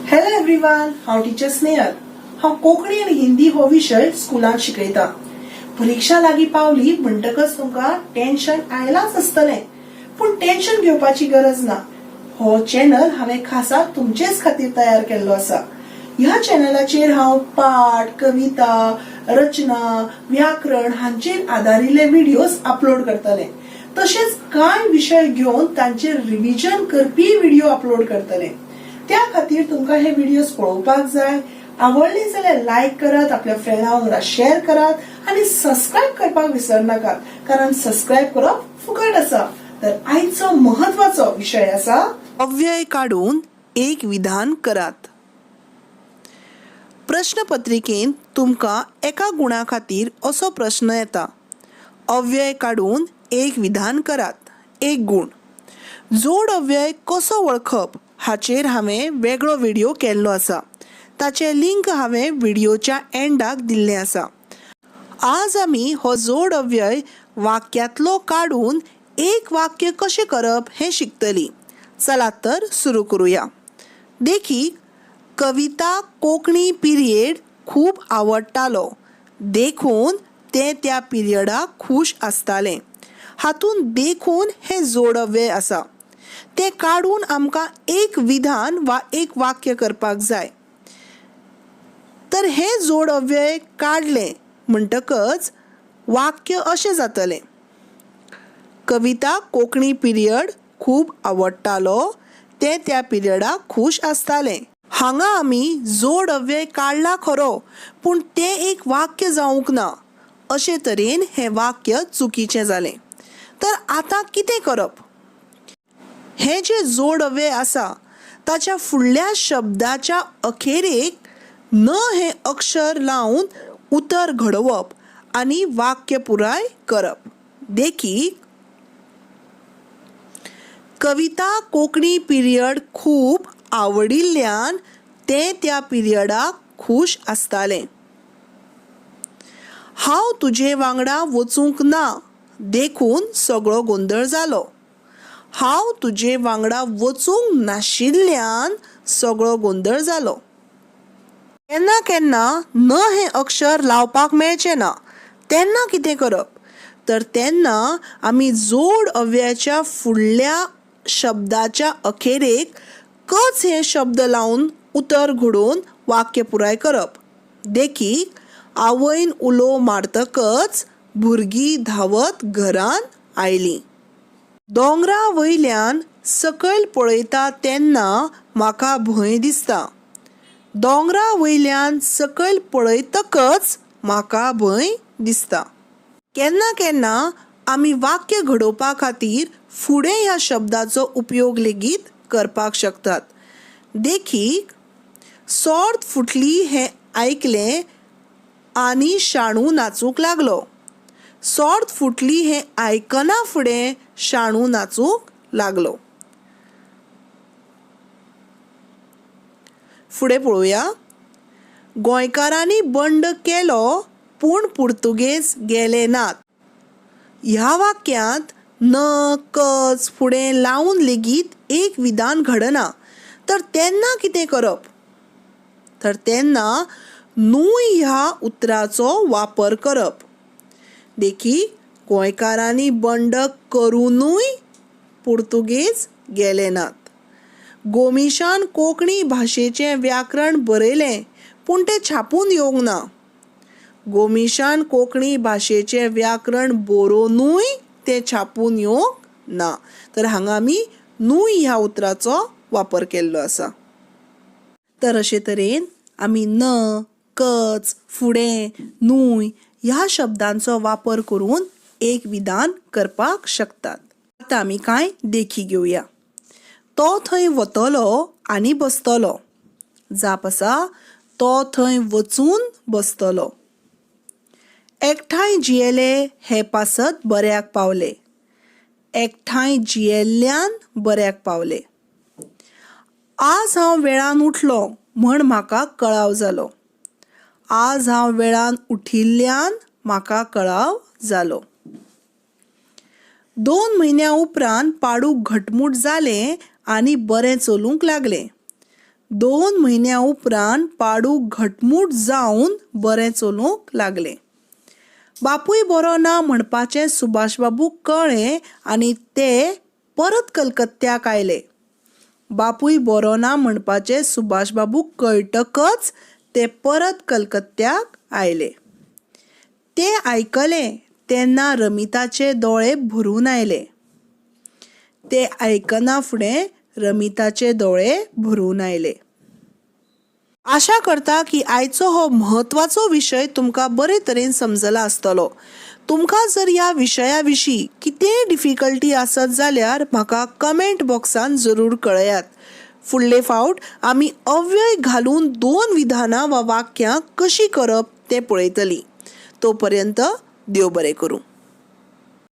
Hello everyone, हांव teacher Snehal. हांव कोंकणी आनी हिंदी हो विशय स्कुलांत शिकयता. परिक्षा लागीं पावली म्हणटकच तुमकां टेन्शन आयलांच आसतलें, पूण टेन्शन घेवपाची गरज ना. हो चॅनल हांवें खासा तुमचेच खातीर तयार केल्लो आसा. ह्या चॅनलाचेर हांव पाठ, कविता, रचना, व्याकरण हांचेर आदारिल्ले व्हिडियोज अपलोड करतलें. तशेंच कांय विशय घेवन तांचेर रिव्हिजन करपी व्हिडिओ अपलोड करतलें. त्या खातीर तुमकां हे व्हिडियोज पळोवपाक जाय. आवडले जाल्यार लायक करात, आपल्या फ्रेंडा वांगडा शेअर करात आनी सबस्क्रायब करपाक विसरनाकात, कारण सबस्क्रायब करप फुकट आसा. तर आयचो महत्वाचो विशय आसा अव्यय काडून एक विधान करात. प्रश्नपत्रिकेंत तुमकां एका गुणा खातीर असो प्रश्न येता, अव्यय काडून एक विधान करात, एक गूण. जोड अव्यय कसो वळखप हाचेर हांवें वेगळो व्हिडियो केल्लो आसा. ताचें लिंक हांवें व्हिडियोच्या एंडाक दिल्लें आसा. आज आमी हो जोड अव्यय वाक्यांतलो काडून एक वाक्य कशें करप हें शिकतलीं. चलात तर सुरू करुया. देखीक, कविता कोंकणी पिरियड खूब आवडटालो, देखून तें त्या पिरियडाक खूश आसतालें. हातूंत देखून हें जोड अव्यय आसा. तें काडून आमकां एक विधान वा एक वाक्य करपाक जाय. तर हें जोड अव्यय काडलें म्हणटकच वाक्य अशें जातलें, कविता कोंकणी पिरियड खूब आवडटालो, तें त्या पिरियडाक खूश आसतालें. हांगा आमी जोड अव्यय काडला खरो, पूण तें एक वाक्य जावंक ना. अशे तरेन हें वाक्य चुकीचें जालें. तर आतां कितें करप? हें जें जोड अव्यय आसा ताच्या फुडल्या शब्दाच्या अखेरेक न हें अक्षर लावन उतर घडोवप आनी वाक्य पुराय करप. देखीक, कविता कोंकणी पिरियड खूब आवडिल्ल्यान तें त्या पिरियडाक खूश आसतालें. हांव तुजे वांगडा वचूंक ना, देखून सगळो गोंदळ जालो. हांव तुजे वांगडा वचूंक नाशिल्ल्यान सगळो गोंदळ जालो. केन्ना केन्ना न हें अक्षर लावपाक मेळचें ना, तेन्ना कितें करप? तर तेन्ना आमी जोड अव्ययाच्या फुडल्या शब्दाच्या अखेरेक कच हे शब्द लावन उतर घडोवन वाक्य पुराय करप. देखीक, आवयन उलो मारतकच भुरगीं धांवत घरान आयलीं. दोंगरा वयल्यान सकयल पळयता तेन्ना म्हाका भंय दिसता. दोंगरा वयल्यान सकयल पळयतकच म्हाका भंय दिसता. केन्ना केन्ना आमी वाक्य घडोवपा खातीर फुडें ह्या शब्दाचो उपयोग लेगीत करपाक शकतात. देखीक, सोर्त फुटली हें आयकलें आनी शाणू नाचूंक लागलो. सोर्त फुटली हें आयकना फुडें शाणू नाचूंक लागलो. फुडें पळोवया. गोंयकारांनी बंड केलो पूण पुर्तुगेज गेले नात. ह्या वाक्यांत न, कच फुडें लावन लेगीत एक विधान घडना. तर तेन्ना कितें करप? तर तेन्ना न्हूय ह्या उतराचो वापर करप. देखीक, गोंयकारांनी बंड करुनूय पुर्तुगेज गेले नात. गोमिशान कोंकणी भाशेचें व्याकरण बरयलें पूण तें छापून येवंक ना. गोमिशान कोंकणी भाशेचें व्याकरण बरोवनूय तें छापून येवंक ना. तर हांगा आमी न्हूय ह्या उतराचो वापर केल्लो आसा. तर अशे तरेन आमी न, कच, फुडें, न्हूय ह्या शब्दांचो वापर करून एक विधान करपाक शकतात. आतां आमी कांय देखी घेवया. तो थंय वतलो आनी बसतलो. जाप आसा, तो थंय वचून बसतलो. एकठांय जियेले हे पासत बऱ्याक पावले. एकठांय जियेल्ल्यान बऱ्याक पावले. आज हांव वेळान उठलो म्हण म्हाका कळाव जालो. आज हांव वेळान उठिल्ल्यान म्हाका कळाव जालो. 2 म्हयन्या उपरांत पाडूक घटमूट जालें आनी बरें चलूंक लागलें. दोन म्हयन्या उपरांत पाडूक घटमूट जावन बरें चलूंक लागलें. बापूय बरो ना म्हणपाचें सुभाषबाबूक कळ्ळें आनी ते परत कलकत्त्याक आयले. बापूय बरो ना म्हणपाचें सुभाषबाबूक कळटकच ते परत कलकत्त्याक आयले. तें आयकलें तेन्ना रमिताचे दोळे भरून आयले. तें आयकना फुडें रमिताचे दोळे भरून आयले. आशा करता की आयचो हो म्हत्वाचो विशय तुमकां बरे तरेन समजला आसतलो. तुमकां जर ह्या विशया विशीं कितेंय डिफिकल्टी आसत जाल्यार म्हाका कमेंट बॉक्सान जरूर कळयात. फुडले फावट आमी अव्यय घालून दोन विधानां वा वाक्यां कशीं करप तें पळयतलीं. तो पर्यंत देव बरें करूं.